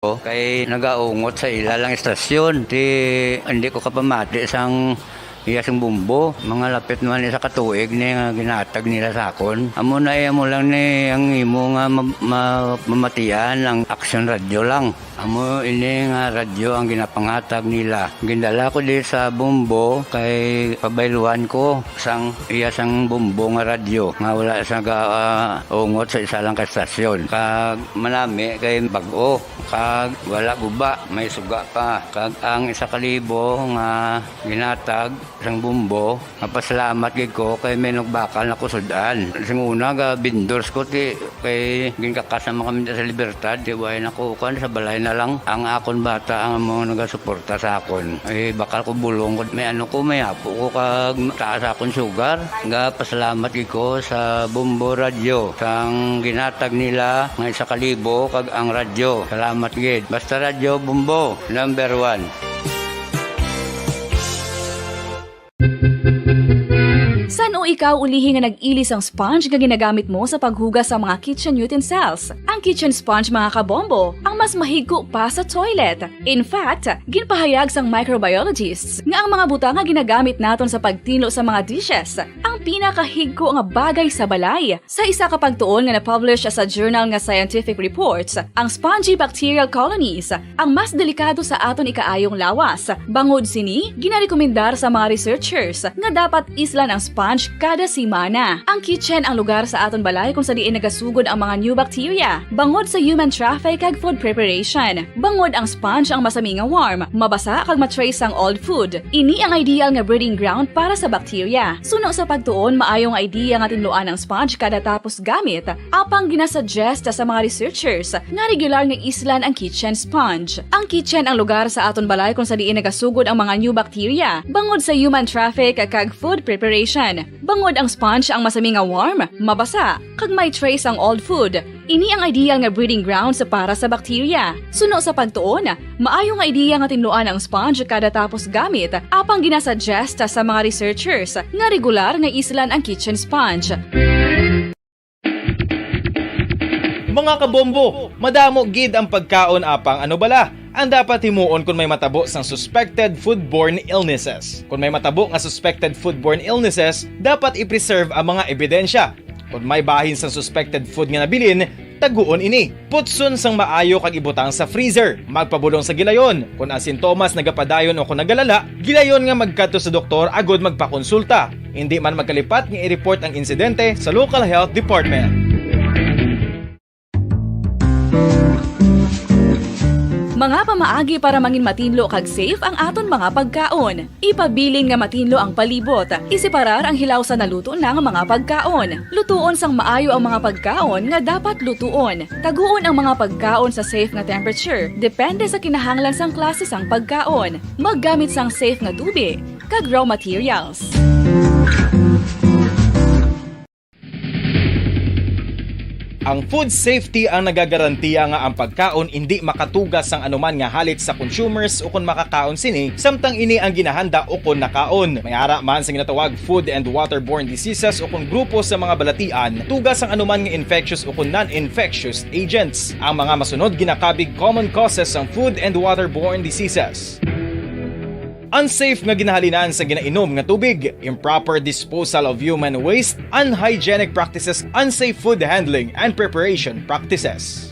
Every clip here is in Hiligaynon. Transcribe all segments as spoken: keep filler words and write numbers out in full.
Kay nagaungot sa ila lang istasyon. Ti, hindi ko kapamati sang iya sing bumbo. Mga lapit naman isa ka tuig ni nga ginatag nila sa akon. Amo na, eh, amo lang ni ang imo nga ma-, ma-, mamatian ang Aksyon Radyo lang. Amo ini nga radyo ang ginapangatag nila. Gindala ko di sa bumbo kay pabayluhan ko sang iya sang bumbo nga radyo nga wala sa ga-, ah, ungot sa isa lang ka estasyon. Kag manami kay bag-o. Kag wala guba, may suga pa. Kag ang isa ka libo nga ginatag sang bumbo, mapasalamat gid ko kay may nagbakal na ko sud-an. Sing una, ga bindors ko, ti, kay ginkakas naman kami sa Libertad, ti, way na ko, kuwan, sa balay na lang. Ang akon bata ang mga nagasuporta sa akon. Eh, bakal ko bulong ko, may ano ko, may apo ko, kag taas akon sugar. Ga pasalamat gid ko sa Bombo Radyo, sang ginatag nila nga isa ka libo, kag ang radyo. Salamat gid. Basta Radyo Bombo, number one. San-o ikaw ulihi nga nag-ili sang sponge nga ginagamit mo sa paghugas sa mga kitchen utensils? Ang kitchen sponge, mga kabombo, ang mas mahigko pa sa toilet. In fact, ginpahayag sang microbiologists nga ang mga butang nga ginagamit naton sa pagtinlo sa mga dishes ang pinakahigko nga bagay sa balay. Sa isa ka pagtuon nga na-publish sa journal nga Scientific Reports, ang spongy bacterial colonies ang mas delikado sa aton ikaayong lawas. Bangod sini, ginarekomendar sa mga researchers nga dapat islan ang sponge kada semana. Ang kitchen ang lugar sa aton balay kung sa diin nagasugod ang mga new bacteria, bangod sa human traffic kag food preparation. Bangod ang sponge ang masami nga warm, mabasa kag ma-trace sang old food. Ini ang ideal nga breeding ground para sa bacteria. Suno sa pagtuon, maayo nga idea nga tinluan ang sponge kada tapos gamit. Apang ginasuggest sa mga researchers nga regular nga islan ang kitchen sponge. Ang kitchen ang lugar sa aton balay kung sa diin nagasugod ang mga new bacteria, bangod sa human traffic kag food preparation. Bangod ang sponge ang masami nga warm, mabasa, kag may trace ang old food. Ini ang ideal nga breeding grounds para sa bacteria. Suno sa pagtuon, maayo nga idea nga tinluan ang sponge kada tapos gamit, apang ginasuggest sa mga researchers nga regular nga islan ang kitchen sponge. Mga kabombo, madamo gid ang pagkaon apang ano bala ang dapat himuon kon may matabo sang suspected foodborne illnesses. Kon may matabo nga suspected foodborne illnesses, dapat i-preserve ang mga ebidensya. Kon may bahin sang suspected food nga nabilin, taguon ini. Putson sang maayo kag ibutang sa freezer. Magpabulong sa gilayon. Kon ang sintomas nagapadayon o kon nagalala, gilayon nga magkadto sa doktor agud magpakonsulta. Indi man magkalipat nga i-report ang insidente sa local health department. Mga pamaagi para mangin matinlo kag safe ang aton mga pagkaon. Ipabilin nga matinlo ang palibot. Iseparar ang hilaw sa naluto na nga mga pagkaon. Lutuon sang maayo ang mga pagkaon nga dapat lutuon. Taguon ang mga pagkaon sa safe nga temperature, depende sa kinahanglan sang klase sang pagkaon. Maggamit sang safe nga tubi kag raw materials. Ang food safety ang nagagarantiya nga ang pagkaon indi makatugas sang anuman nga halit sa consumers ukon makakaon sini, samtang ini ang ginahanda ukon nakaon. May ara man sa ginatawag food and waterborne diseases ukon grupo sa mga balatian, tugas sang anuman nga infectious ukon non-infectious agents. Ang mga masunod ginakabig common causes sang food and waterborne diseases. Unsafe nga ginahalinan sa ginainom nga tubig, improper disposal of human waste, unhygienic practices, unsafe food handling and preparation practices.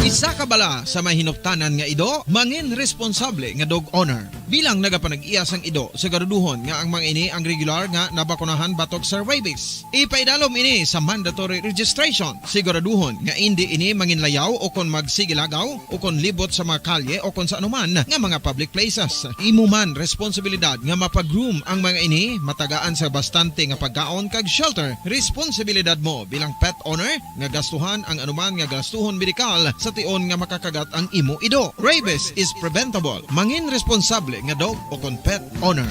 Isa ka bala sa mahinuptanan nga ido, mangin responsable nga dog owner. Bilang nagapanag-iya sang ido, siguraduhon nga ang mga ini ang regular nga nabakunahan batok sa rabies. Ipaidalom ini sa mandatory registration. Siguraduhon nga indi ini manginlayaw o kon magsigilagaw o kon libot sa mga kalye o kon sa anuman nga mga public places. Imo man responsibilidad nga mapag-groom ang mga ini, matagaan sa bastante nga pagkaon kag shelter. Responsibilidad mo bilang pet owner nga gastuhan ang anuman nga gastuhon medikal sa tion nga makakagat ang imo ido. Rabies is preventable. Mangin responsable nga dog o kon pet owner.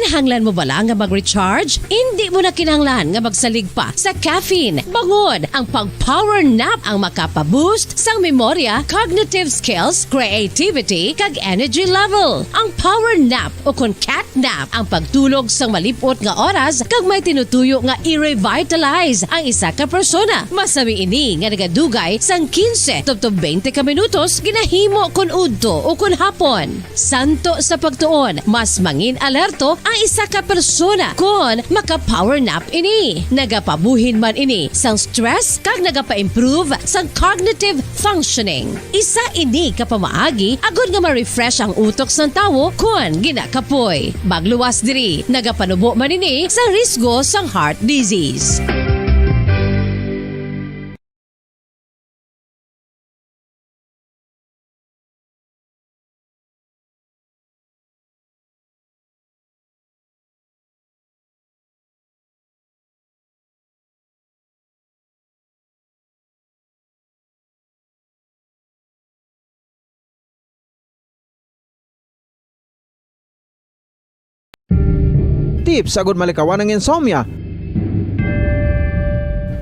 Kinahanglan mo bala nga mag-recharge? Indi mo na kinahanglan nga magsalig pa sa caffeine. Bangod ang pag-power nap ang makapa-boost sang memorya, cognitive skills, creativity, kag energy level. Ang power nap, o kon cat nap, ang pagtulog sang malip-ot nga oras kag may tinutuyo nga i-revitalize ang isa ka persona. Masami ini nga nagadugay sang quince tubtob twenty ka minutos, ginahimo kon udto o kon hapon. Santo sa pagtuon, mas mangin alerto ang isa ka persona kon maka-power nap ini. Nagapabuhin man ini sang stress kag nagapa-improve sang cognitive functioning. Isa ini ka pamaagi agod nga ma-refresh ang utok sang tawo kon ginakapoy. Magluwas diri, nagapanubo man ini sa risgo sang heart disease. Tips agud malikawan ang insomnia.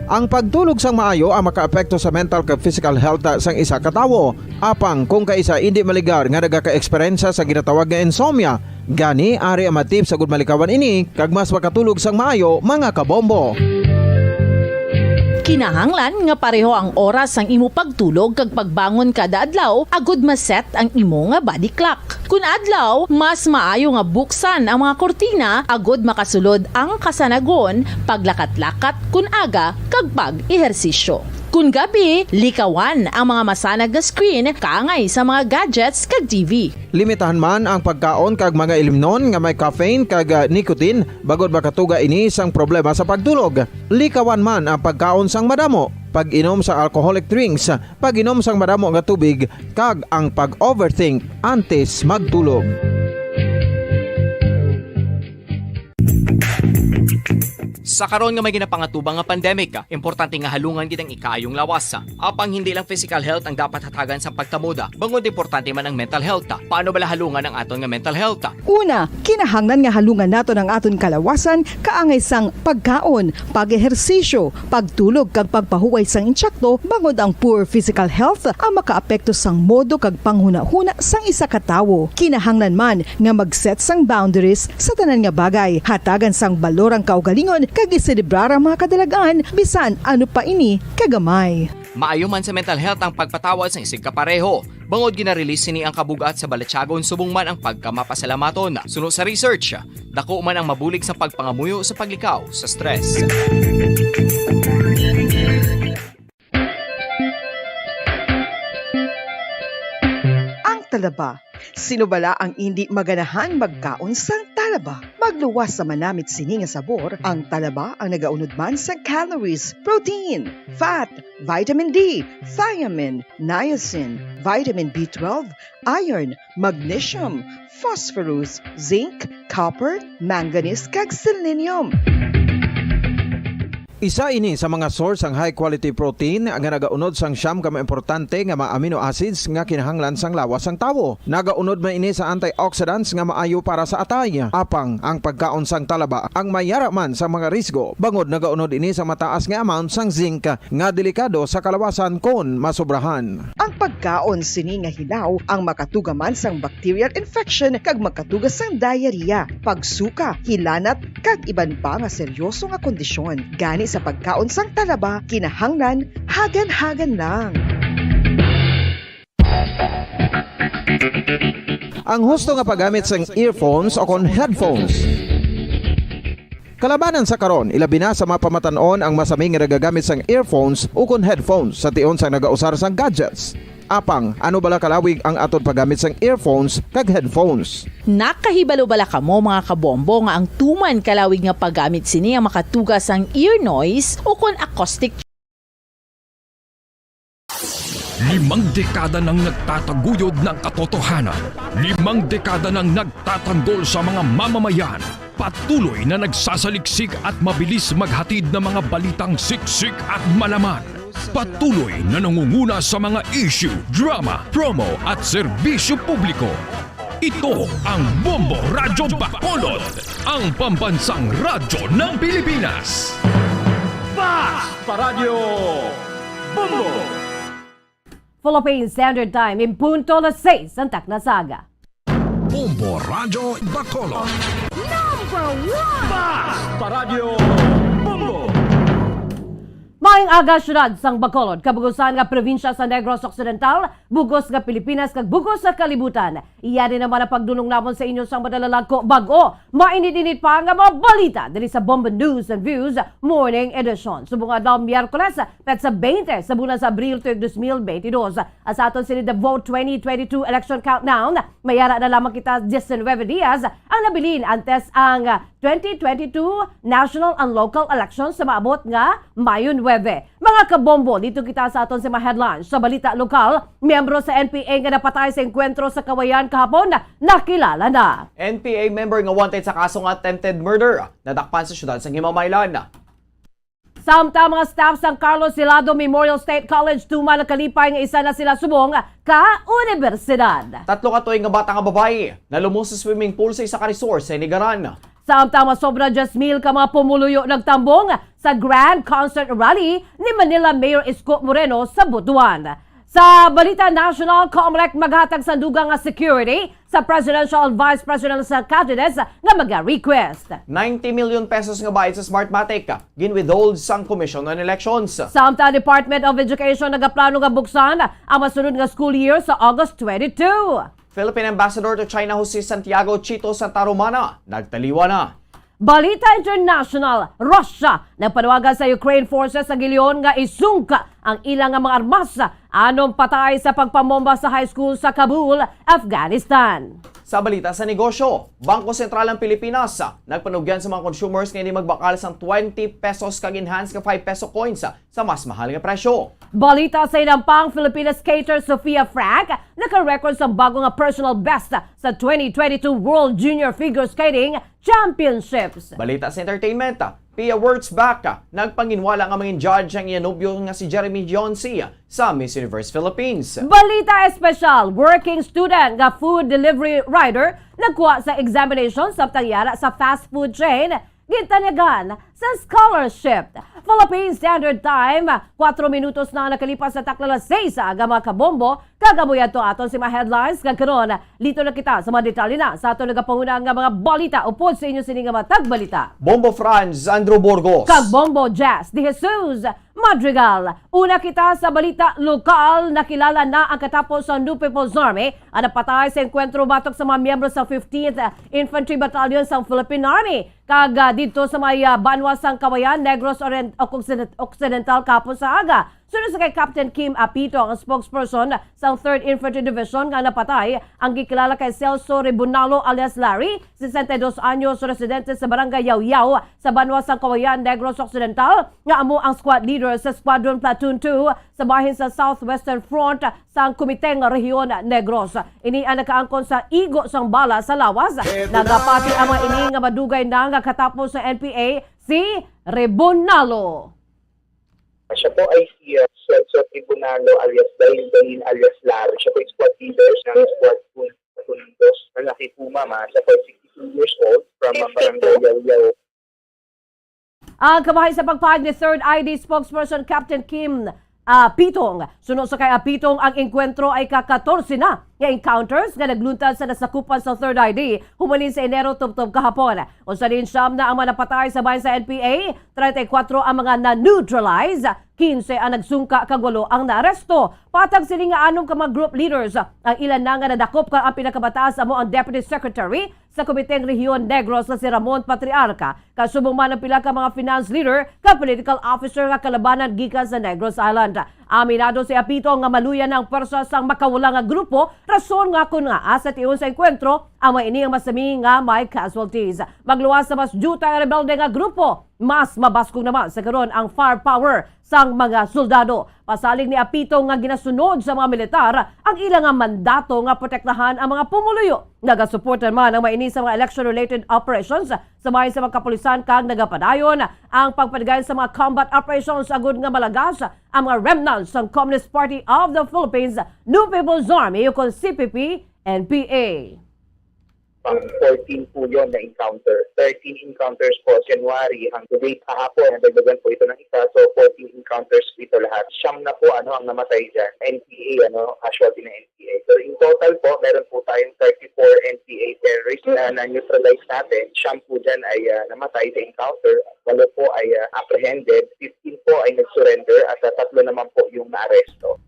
Ang pagtulog sang maayo ang makaapekto sa mental kag physical health sang isa ka tawo. Apang kung kaisa indi maligar nga nagaka-eksperyensya sa ginatawag nga insomnia, gani ari ang mga tips agud malikawan ini kag mas makatulog sang maayo, mga kabombo. Kinahanglan nga pareho ang oras sang imo pagtulog kag pagbangon kada adlaw agud ma-set ang imo nga body clock. Kun adlaw, mas maayo nga buksan ang mga kurtina agud makasulod ang kasanagon, paglakat-lakat kun aga, kag pag-ehersisyo. Kun gabi, likawan ang mga masanag nga screen kaangay sa mga gadgets kag T V. Limitahan man ang pagkaon kag mga ilimnon nga may caffeine kag, ah, nicotine, bangod makatuga ini sang problema sa pagtulog. Likawan man ang pagkaon sang madamo, pag-inom sa alcoholic drinks, pag-inom sang madamo nga tubig, kag ang pag-overthink antes magtulog. Sa karon nga may ginapangatubang nga pandemic, importante nga halungan gid ang ikaayong lawas. Apang hindi lang physical health ang dapat hatagan sang pagtamod, bangod importante man ang mental health. Paano bala halungan ang aton nga mental health? Una, kinahanglan nga halungan naton ang aton kalawasan kaangay sang pagkaon, pag-ehersisyo, pagtulog kag pagpahuway sang insakto, bangod ang poor physical health ang makaapekto sang modo kag panghunahuna sang isa ka tawo. Kinahanglan man nga mag-set sang boundaries sa tanan nga bagay, hatagan sang balor ang kaugalingon kag iselebrar ang mga kadalag-an bisan ano pa ini kagamay. Maayo man sa mental health ang pagpatawad sang isigkapareho, bangod gina-release sini ang kabug-at sa balatyagon subong man ang pagkamapasalamaton. Suno sa research, dako man ang mabulig sa pagpangamuyo sa paglikaw sa stress. Ang talaba. Sino bala ang indi maganahan magkaon sang talaba? Magluwas sa manamit sini nga sabor, ang talaba ang nagaunod man sang calories, protein, fat, vitamin D, thiamine, niacin, vitamin B twelve, iron, magnesium, phosphorus, zinc, copper, manganese, kag selenium. Isa ini sa mga source sang high quality protein nga nagaunod sang siyam ka mga importante nga mga amino acids nga kinahanglan sang lawas sang tawo. Nagaunod man ini sa antioxidants nga maayo para sa atay. Apang ang pagkaon sang talaba ang mayara man sa mga risgo, bangod nagaunod ini sa mataas nga amount sang zinc nga delikado sa kalawasan kon masobrahan. Ang pagkaon sini nga hilaw ang makatuga man sang bacterial infection kag makatuga sang diarrhea, pagsuka, hilanat, kag iban pa nga seryoso nga kondisyon. Gani sa pagkaon sang talaba, kinahanglan hagan-hagan lang. Ang husto nga paggamit sang earphones o kon headphones. Kalabanan sa karon, ilabi na sa mga pamatan-on ang masami nga nagagamit sang earphones ukon headphones sa tion sang nagausar sang gadgets. Apang, ano bala kalawig ang aton paggamit sang earphones kag headphones? Nakahibalo bala kamo, mga kabombo, nga ang tuman kalawig nga paggamit sini ang makatuga sang ear noise ukon acoustic Limang dekada nang nagtataguyod ng katotohanan. Limang dekada nang nagtatanggol sa mga mamamayan. Patuloy na nagsasaliksik at mabilis maghatid ng mga balitang siksik at malaman. Patuloy na nangunguna sa mga issue, drama, promo at serbisyo publiko. Ito ang Bombo Radyo Bacolod, ang pambansang radyo ng Pilipinas. Fast Paradyo Bombo! Philippine Standard Time, in punto las seis ang takna sa aga. Bombo Radyo Bacolod. Number one! Fast Paradyo Bombo! Maayong aga, syudad sang Bacolod, kabugusan nga probinsya sa Negros Occidental, bugos nga Pilipinas, kag bugos nga kalibutan. Iya ni naman ang pagdulong namon sa inyo sang madalalagko bag-o, mainit-init pa nga mga balita diri sa Bombo News and Views Morning Edition. Subong adlaw, Miyerkules, petsa twenty sa bulan sa Abril, tuig dos mil bentidós. At sa aton sini The Vote twenty twenty-two Election Countdown, mayara na lamang kita diecinuebe dias ang nabilin antes ang twenty twenty-two national and local elections sa maabot nga Mayo nuebe. Mga kabombo, dito kita sa aton sa mga headlines. Sa balita lokal, miyembro sa N P A nga napatay sa engkwentro sa Kawayan kahapon, nakilala na. N P A member nga wanted sa kaso nga attempted murder, nadakpan sa siyudad sang Himamaylan. Samtang mga staff sang Carlos Hilado Memorial State College tuman nakalipay nga isa na sila subong ka unibersidad. Tatlo ka tuig nga bata nga babayi nalumos sa swimming pool sa isa ka resort sa Inigaran. Samtang masobra diyes mil ka mga pumuluyo nagtambong sa Grand Concert Rally ni Manila Mayor Isko Moreno sa Butuan. Sa balita national, Comelec maghatag sang dugang nga security sa presidential and vice presidential candidates nga maga-request. Ninety million pesos nga bayad sa Smartmatic ginwithhold sang Commission on Elections. Samtang Department of Education nagaplano nga buksan ang masunod nga school year sa August twenty-two. Philippine Ambassador to China Jose Santiago Chito Santa Romana nagtaliwan na. Balita international, Russia nagpanawagan sa Ukraine forces sa gilion nga isungka ang ila nga mga armas anom patay sa pagpamomba sa high school sa Kabul, Afghanistan. Sa balita sa negosyo, Bangko Sentral ng Pilipinas nagpanugyan sa mga consumers nga hindi magbakal sang twenty pesos kag enhanced nga five peso coins sa mas mahal nga presyo. Balita sa inampang, Filipina skater Sofia Frank naka-record sang bago nga personal best sa twenty twenty-two World Junior Figure Skating Championships. Balita sa entertainment, Pia Wurtzbach nagpanginwala nga mangin judge ang iya nobyo nga si Jeremy Jonsi sa Miss Universe Philippines. Balita espesyal, working student nga food delivery rider nagkuha sa examination samtang yara sa fast food chain gintanyagan sa scholarship. Philippine Standard Time, kuwatro minutos na nakalipas sa takna las seis sa aga, mga kabombo, kag amo yadto aton si mga headlines. Kag karon, lito na kita sa mga detalye na sa aton nagapanguna nga mga balita upod sa inyo sini nga matag balita. Bombo Franz, Andrew Burgos. Kag Bombo Jazz de Jesus Madrigal. Una kita sa balita lokal, nakilala na ang katapos sa New People's Army ang napatay sa engkwentro batok sa mga miyembro sa fifteenth Infantry Battalion sa Philippine Army. Kag, ah, didto sa may, ah, banwa sang Kawayan, Negros Orient-, Occiden-, Occidental, kahapon sa aga. Suno sa kay Captain Kim Apito, ang spokesperson sang Third Infantry Division nga napatay, ang gikilala kay Celso Rebonalo alias Larry, sesenta y dos anyos, residente sa Barangay Yaw-Yaw sa banwa sang Kawayan, Negros Occidental, nga amo ang squad leader sa Squadron Platoon two sa bahin sa Southwestern Front sang Comiteng Rehiyon Negros. Ini ang nakaangkon sa igo sang bala sa lawas. Nagapati ang mga ini nga madugay na nga katapos sa N P A si Rebonalo. Siya po ay si, uh, Celso Tribunalo alias Dalin Dalin alias Larry. Siya po ay squad leader ng squad two, two dos. Lalaki po, ma'am, ah. Siya po ay sixty-two years old from, uh, Barangay Yaw-Yaw. Ang kabahin sa pagpahayag ni Third I D spokesperson Captain Kim, ah, Pitong. Suno sa kay Apitong, ang engkwentro ay ka-katorse na nga encounters nga nagluntad sa nasakupan sa Third I D humalin sa Enero tubtob kahapon. Usa din siyam na ang mga napatay sa bahin sa N P A, treinta y cuatro ang mga na-neutralize, quince ang nagsungka kag walo ang naaresto. Patag sini nga anom ka mga group leaders ang ilan na nga nadakop, kag ang pinakamataas amo ang Deputy Secretary sa Komiteng Rehiyon Negros nga si Ramon Patriarca, kasubong man ang pila ka mga finance leader kag political officer nga kalabanan gikan sa Negros Island. Aminado si Apito nga maluya na ang pwersa sang makawala nga grupo, rason nga kon ngaa sa tion sa engkwentro, amo ini ang masami nga may casualties. Magluwas sa mas diutay ang rebelde nga grupo, mas mabaskog naman sa karon ang firepower sang mga soldado. Pasalig ni Apito nga ginasunod sa mga militar ang ila nga mandato nga protektahan ang mga pumuluyo. Nagasuporta man ang maini sa mga election-related operations sa bahin sa mga kapulisan kag nagapadayon ang pagpadayon sa mga combat operations agud nga malagas ang mga remnants sang Communist Party of the Philippines, New People's Army, ukon C P P, N P A. pang fourteen po yon na encounter. Thirteen encounters po, January hanggang date kahapon, nadagdagan po ito ng isa. So, fourteen encounters po ito lahat. Siyam na po, ano, ang namatay dyan. N P A, ano, casualty na N P A. So, in total po, meron po tayong thirty-four N P A terrorists na na-neutralize natin. Siyam po dyan ay, ah, namatay sa encounter. Walo po ay, ah, apprehended. Fifteen po ay nag-surrender at, ah, tatlo naman po yung naaresto.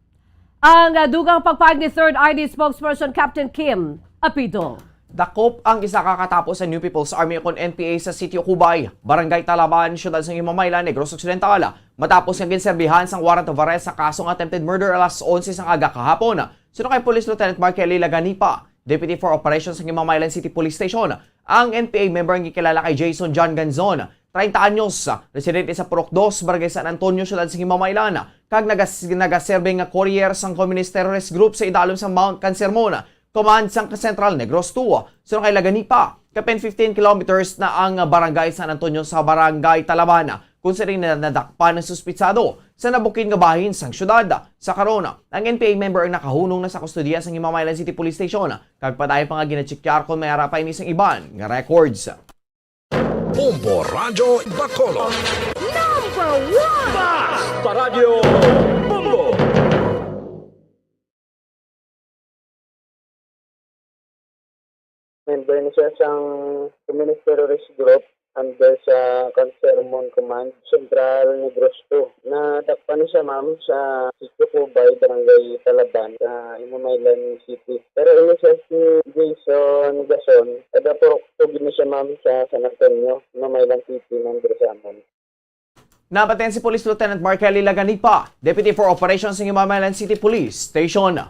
Ang, ah, dugang pagpahayag ni Third I D spokesperson Captain Kim Apido. Dakop ang isa ka katapo sa New People's Army ukon N P A sa Sitio Cubay, Barangay Talaban, Siyudad sang Himamaylan, Negros Occidental, matapos nga ginserbihan sang warrant of arrest sa kasong attempted murder alas onse sang aga kahapon. Suno kay Police Lieutenant Mark Kelly Laganipa, Deputy for Operations sa Himamaylan City Police Station, ang N P A member nga kilala kay Jason John Ganzon, treinta anyos, residente sa Purok Dos, Barangay San Antonio, Siyudad sa Himamaylan, kag nagas-, nagaserbe nga courier sang Communist Terrorist Group sa idalom sa Mount Cancermon, Command sang Central Negros two. Suno kay Laganipa, kapin fifteen kilometers na ang Barangay San Antonio sa Barangay Talaban, kung sining na nadakpan ang suspitsado sa nabukid nga bahin sang siyudad. Sa karon, ang N P A member ang nakahunong na sa kustodiya sang Himamaylan City Police Station, kag padayon pa nga ginacheckar kon may ara pa ini sang iban nga records. Bombo Radyo Bacolod. Number one! Basta Radyo Bombo! Member ni siya sang Communist Terrorist Group under sa Cancermon Command, Central Negros two. Nadakpan ni siya, ma'am, sa Sitio Cubay, Barangay Talaban, sa Himamaylan City. Pero ini siya si Jason Gason, taga Purok Tug ni siya, ma'am, sa San Antonio, Himamaylan City, nang diri sa amon. Nabatian si Police Lieutenant Mark Kelly Laganipa, Deputy for Operations sa Himamaylan City Police Station.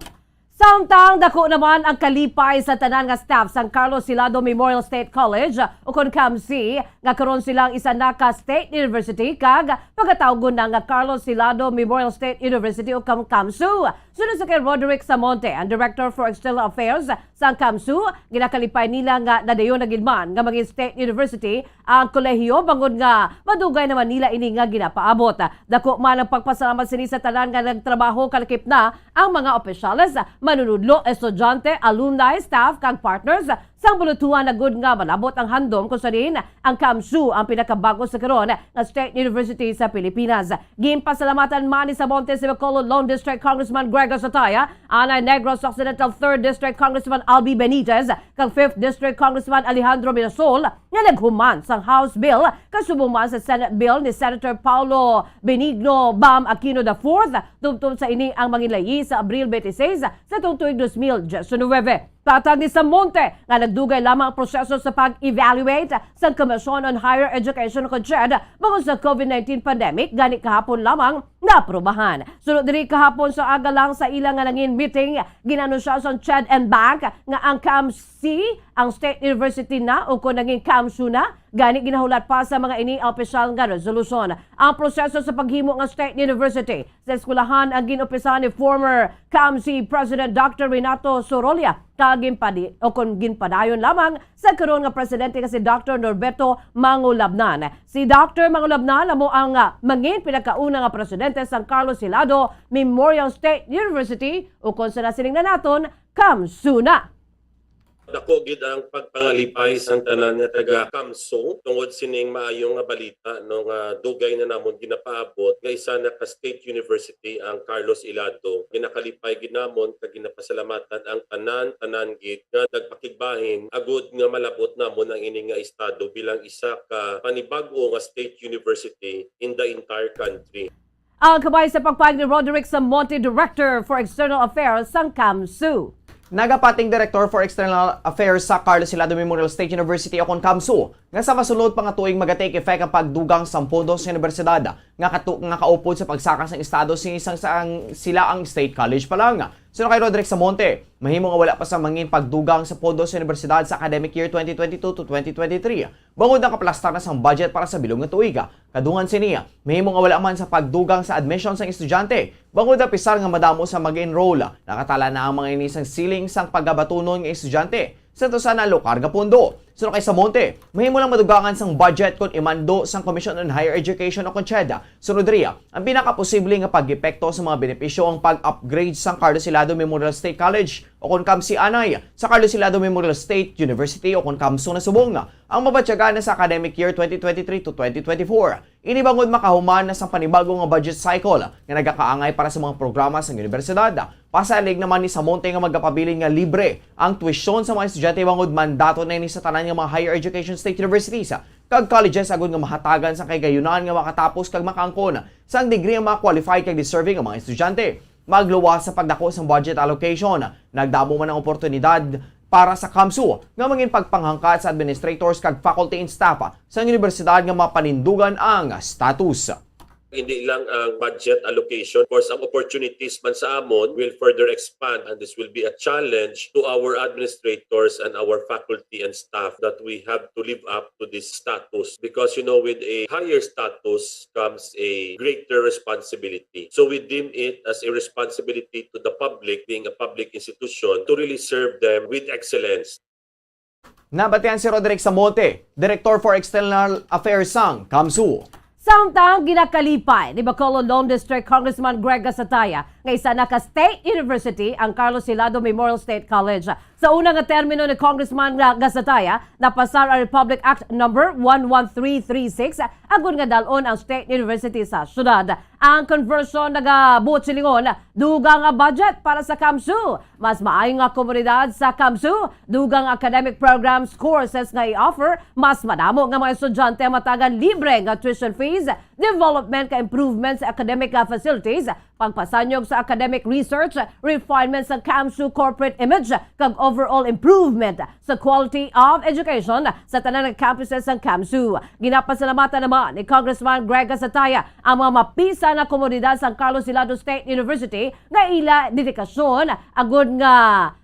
Samtang dako naman ang kalipay sa tanan nga staff sang Carlos Silado Memorial State College, ukon CAMSI, nga karon sila ang isa na ka state university kag pagatawgon na nga Carlos Silado Memorial State University, ukon CAMSU. Suno sa kay Roderick Samonte, ang Director for External Affairs sang CAMSU, ginakalipay nila nga nadayon na gid man nga maging state university ang kolehiyo, bangod nga madugay naman nila ini nga ginapaabot. Dako man ang pagpasalamat sini sa tanan nga nagtrabaho kalakip na, ang mga opisyales, manunudlo, estudyante, alumni, staff, kag partners sang bulutuhan na gud nga malabot ang handom kung sa diin ang CAMSU ang pinakabag-o sa karon nga state university sa Pilipinas. Ginpasalamatan man ni Samonte si Bacolod Lone District Congressman Gregor Sotaya, anay Negros Occidental Third District Congressman Albi Benitez, kag Fifth District Congressman Alejandro Mirasol nga naghuman sang House Bill, kasubong man sa Senate Bill ni Senator Paulo Benigno Bam Aquino the fourth, tubtob sa ini ang manginlayi sa Abril twenty-six sa tuig dos mil diecinuebe. Hatag ni Samonte nga nagdugay lamang ang proseso sa pag-evaluate sa Commission on Higher Education, COHED, bangod sa COVID nineteen pandemic, gani kahapon lamang naaprubahan. Sunod diri, kahapon sa aga lang sa ila nga nangin meeting, ginanunsya sa CHED and BAC nga ang CAMSI ang state university na ukon nangin CAMSU na, gani ginahulat pa sa mga ini ang opisyal nga resolusyon. Ang proseso sa paghimo nga state university sa eskwelahan ang gin-umpisahan ni former CAMSI President Doctor Renato Sorolla, kag ginpadi-, o kon ginpadayon lamang sa karon nga presidente nga si Doctor Norberto Mangulabnan. Si Doctor Mangulabnan amo ang, ah, mangin pinakauna nga presidente sang Carlos Hilado Memorial State University, ukon sa nasiling na naton, CAMSU na. Dako gid ang pagpangalipay sang tanan nga taga CAMSU tungod sining maayo nga balita, no, nga dugay na namon ginapaabot nga isa na ka state university ang Carlos Hilado. Ginakalipay gid namon kag ginapasalamatan ang tanan, tanan gid nga nagpakigbahin agud nga malabot namon ang ini nga estado bilang isa ka panibag-o nga state university in the entire country. Ang kabay sa pagpahayag ni Roderick Samonte, Director for External Affairs sang CAMSU. Nagapating Director for External Affairs sa Carlos Hilado Memorial State University, ukon CAMSU, nga sa masunod pa nga tuig maga-take effect ang pagdugang sa pondo sa universidad nga katu-, nga kaupod sa pagsaka sang estado sini sang, sang sila ang state college pa lang. Suno kay Roderick Samonte, mahimo nga wala pa sa mangin pagdugang sa pondo sa universidad sa academic year twenty twenty-two to twenty twenty-three. Bangod nakaplastar na sang budget para sa bilog nga tuig. Kadungan sini, mahimo nga wala man sa pagdugang sa admission sang estudyante, bangod napisar nga madamo sa mag-enroll. Nakatala na ang mga ini sang siling sang pagabatunon nga estudyante sa tusa na lokal nga pondo. Suno kay Samonte, mahimo lang madugangan sang budget kon imando sang Commission on Higher Education o kon CHED. Sunod riya, ang pinakaposible nga pag-epekto sa mga benepisyo ang pag-upgrade sang Carlos Hilado Memorial State College o kon CAMSI anay sa Carlos Hilado Memorial State University o kon CAMSU na subong ang mabatyagan na sa academic year twenty twenty-three to twenty twenty-four. Ini bangod makahuman na sang panibago nga budget cycle nga nagakaangay para sa mga programa sang unibersidad. Pasalig naman ni Samonte nga magapabilin nga libre ang tuition sa mga estudyante bangod mandato na ini sa tanan nga mga higher education state universities kag colleges agud nga mahatagan sang kahigayunan nga makatapos kag makaangkon sang degree ang mga qualified kag deserving nga mga estudyante. Magluwas sa pagdako sang budget allocation, nagdamo man ang oportunidad para sa CAMSU nga mangin pagpanghangkat sa administrators kag faculty and staff sa universidad nga mapanindugan ang status. Hindi lang ang budget allocation. Of course, ang opportunities man sa amon will further expand, and this will be a challenge to our administrators and our faculty and staff that we have to live up to this status, because, you know, with a higher status comes a greater responsibility. So we deem it as a responsibility to the public, being a public institution, to really serve them with excellence. Nabatian si Roderick Samonte, Director for External Affairs sang CAMSU. Samtang ginakalipay ni Bacolod Lone District Congressman Greg Gasataya nga isa na ka state university ang Carlos Hilado Memorial State College. Sa una nga termino ni Congressman nga Gasataya, napasar ang Republic Act number one one three three six, agud nga dal-on ang state university sa syudad. Ang conversion nagabuot silingon, dugang nga budget para sa CAMSU, mas maayo nga komunidad sa CAMSU, dugang academic programs, courses nga i-offer, mas madamo nga mga estudyante ang matagan libre nga tuition fees, development ka improvements sa academic, ah, facilities, pagpasanyog sa academic research, refinement sa CAMSU corporate image, kag overall improvement sa quality of education sa tanan nga campuses sang CAMSU. Ginapasalamatan naman ni Congressman Greg Gasataya ang mga mapisan nga komunidad sang Carlos Hilado State University nga ila dedikasyon agud nga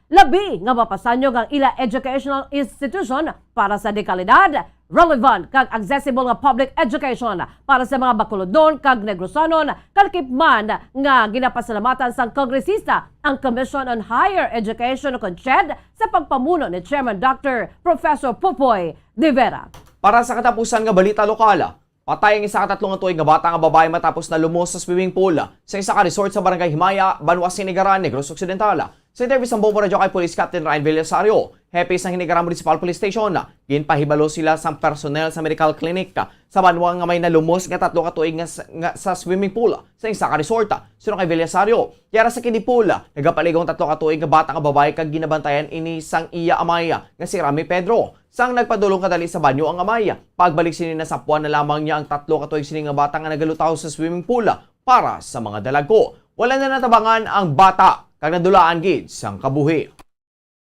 labi nga mapasanyog ang ila educational institution para sa dekalidad, relevant, kag accessible nga public education para sa mga Bacolodnon kag Negrosanon, kalakip man nga ginapasalamatan sang kongresista ang Commission on Higher Education o kon CHED sa pagpamuno ni Chairman Doctor Professor Popoy De Vera. Para sa katapusan nga balita lokal, patay ang isa ka tatlo nga tuig nga bata nga babayi matapos nalumos sa swimming pool sa isa ka resort sa Barangay Himaya, Banwa Sinigaran, Negros Occidental. Sa interview sang Bombo Radyo kay Police Captain Ryan Villasario, hepe sang Hinigaran Municipal Police Station, ginpahibalo sila sang personnel sa medical clinic sa banwa nga may nalumos nga tatlo ka tuig nga s-, nga sa swimming pool sa isa ka resort. Suno kay Villasario, yara sa kini pool, nagapaligo ang tatlo ka tuig nga bata nga babayi kag ginabantayan ini sang iya amay nga si Rami Pedro. Sang nagpadulong kadali sa banyo ang amay, pagbalik sini nasapuan na lamang niya ang tatlo ka tuig sini nga bata nga nagalutaw sa swimming pool para sa mga dalagko. Wala na natabangan ang bata kag nadulaan gid sang kabuhi.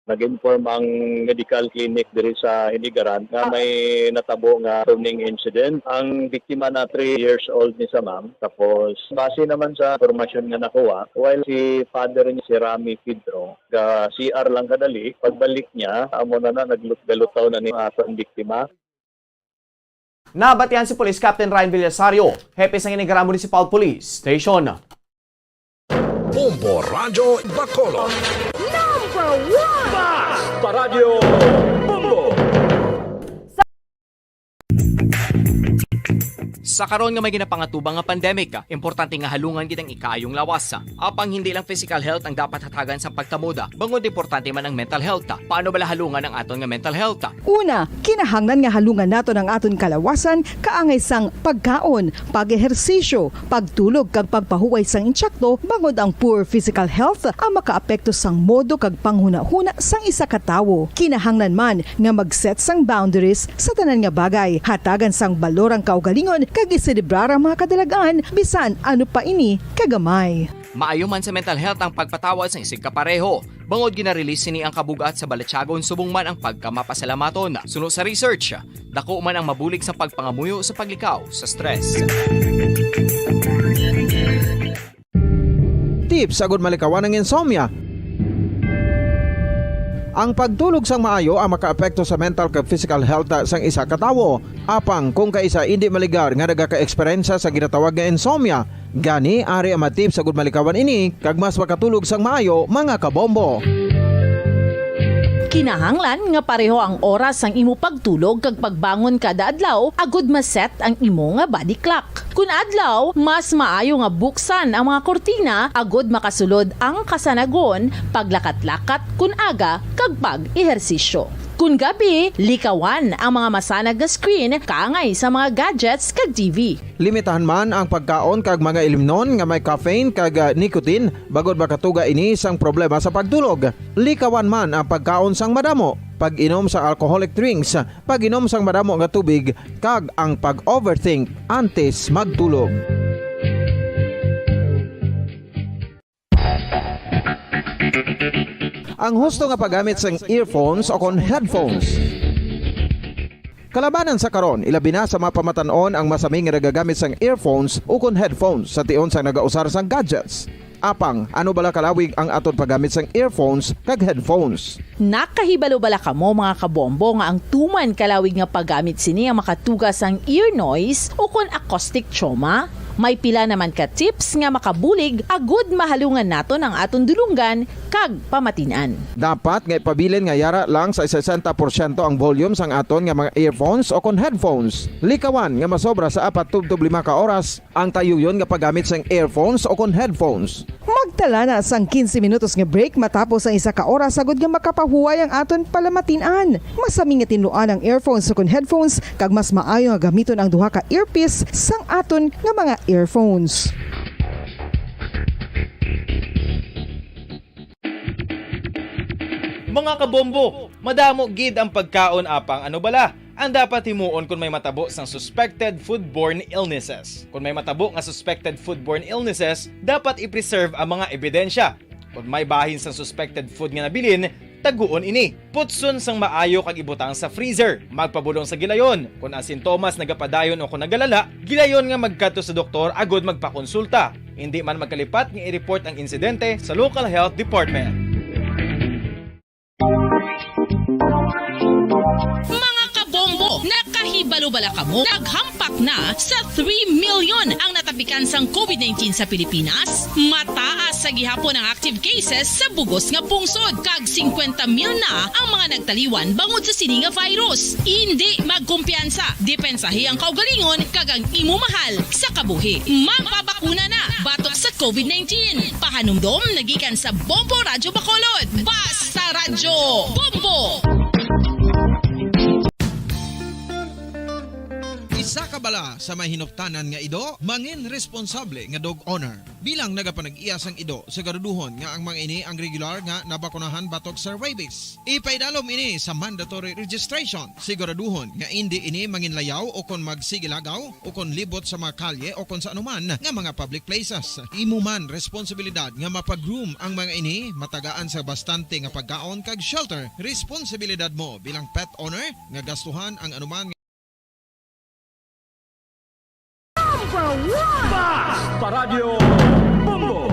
Nag-inform ang medical clinic diri sa Hinigaran nga may natabo nga burning incident. Ang biktima na three years old ni sa ma'am. Tapos, base naman sa impormasyon nga nakuha, while si father niya, si Rami Pedro, ga C R lang kadali, pagbalik niya, amo na na, naglut-, galutaw na ni aton biktima. Nabatian si Police Captain Ryan Villasario, hepe sang Hinigaran Municipal Police Station. Bombo Radyo Bacolod. Number one! Basta Radyo Bombo! Sa karon nga may ginapangatubang nga pandemic, importante nga halungan gid ang ikaayong lawas. Apang hindi lang physical health ang dapat hatagan sa pagtamod, bangod importante man ang mental health. Paano bala halungan ang aton nga mental health? Una, kinahanglan nga halungan naton ang aton kalawasan kaangay sang pagkaon, pag-ehersisyo, pagtulog kag pagpahuway sang insakto, bangod ang poor physical health ang makaapekto sang modo kag panghunahuna sang isa ka tawo. Kinahanglan man nga mag-set sang boundaries sa tanan nga bagay. Hatagan sang balor ang kaugalingon kag iselebrar ang mga kadalag-an, bisan ano pa ini kagamay. Maayo man sa mental health ang pagpatawad sang isigkapareho, bangod gina-release sini ang kabug-at sa balatyagon subong man ang pagkamapasalamaton. Suno sa research, dako man ang mabulig sa pagpangamuyo sa paglikaw sa stress. Tips agud malikawan ang insomnia. Ang pagtulog sang maayo ang makaapekto sa mental kag physical health sang isa ka tawo. Apang kung kaisa indi maligar nga nagaka-eksperyensya sa ginatawag nga insomnia, gani ari ang mga tips agud malikawan ini kag mas makatulog sang maayo, mga kabombo. Kinahanglan nga pareho ang oras sang imo pagtulog kag pagbangon kada adlaw agud ma-set ang imo nga body clock. Kun adlaw, mas maayo nga buksan ang mga kurtina agud makasulod ang kasanagon, paglakat-lakat kun aga, kag pag-ehersisyo. Kun gabi, likawan ang mga masanag nga screen kaangay sa mga gadgets kag T V. Limitahan man ang pagkaon kag mga ilimnon nga may caffeine kag, ah, nicotine, bangod makatuga ini sang problema sa pagtulog. Likawan man ang pagkaon sang madamo, pag-inom sang alcoholic drinks, pag-inom sang madamo nga tubig, kag ang pag-overthink antes magtulog. Ang husto nga paggamit sang earphones o kon headphones. Kalabanan sa karon, ilabi na sa mga pamatan-on ang masami nga nagagamit sang earphones o kon headphones sa tion sang nagausar sang gadgets. Apang, ano bala kalawig ang aton paggamit sang earphones kag headphones? Nakahibalo bala kamo, mga kabombo, nga ang tuman kalawig nga paggamit sini ang makatuga sang ear noise o kon acoustic trauma? May pila naman ka tips nga makabulig agud mahalungan naton ang aton dulonggan kag pamatin-an. Dapat nga ipabilin nga yara lang sa sesenta porsyento ang volume sang aton nga mga earphones o kon headphones. Likawan nga masobra sa apat tubtob lima ka oras ang tayuyon nga paggamit sang earphones o kon headphones. Magtala na sang quince minutos nga break matapos ang isa ka oras agud nga makapahuway ang aton palamatin-an. Masami nga tinluan ang earphones o kon headphones, kag mas maayo nga gamiton ang duha ka earpiece sang aton nga mga earphones. Mga kabombo, madamo gid ang pagkaon, apang ano bala ang dapat himuon kon may matabo sang suspected foodborne illnesses? Kon may matabo nga suspected foodborne illnesses, dapat i-preserve ang mga ebidensya. Kon may bahin sang suspected food nga nabilin, taguon ini. Putson sang maayo kag ibutang sa freezer. Magpabulong sa gilayon. Kon ang sintomas nagapadayon o kon nagalala, gilayon nga magkadto sa doktor agud magpakonsulta. Indi man magkalipat nga i-report ang insidente sa local health department. Mga kabombo, nakahibalo bala kamo? Naghampak na sa three million ang natapikan sang covid nineteen sa Pilipinas. Mataas sa gihapon ang active cases sa bugos nga pungsod, kag singkwenta mil na ang mga nagtaliwan bangod sa sini nga virus. Indi magkumpiyansa, depensahi ang kaugalingon kag ang imo mahal sa kabuhi. Magpabakuna na batok sa covid nineteen. Pahanumdom nagikan sa Bombo Radyo Bacolod. Basta Radyo Bombo! Isa ka bala sa may hinuptanan nga ido, mangin responsable nga dog owner. Bilang nagapanag-iya sang ido, siguraduhon nga ang mga ini ang regular nga nabakunahan batok sa rabies. Ipaidalom ini sa mandatory registration. Siguraduhon nga indi ini manginlayaw o kon magsigilagaw o kon libot sa mga kalye o kon sa anuman nga mga public places. Imo man responsibilidad nga mapa-groom ang mga ini, matagaan sa bastante nga pagkaon kag shelter. Responsibilidad mo bilang pet owner nga gastuhan ang anuman Number one! Basta Radyo Bombo!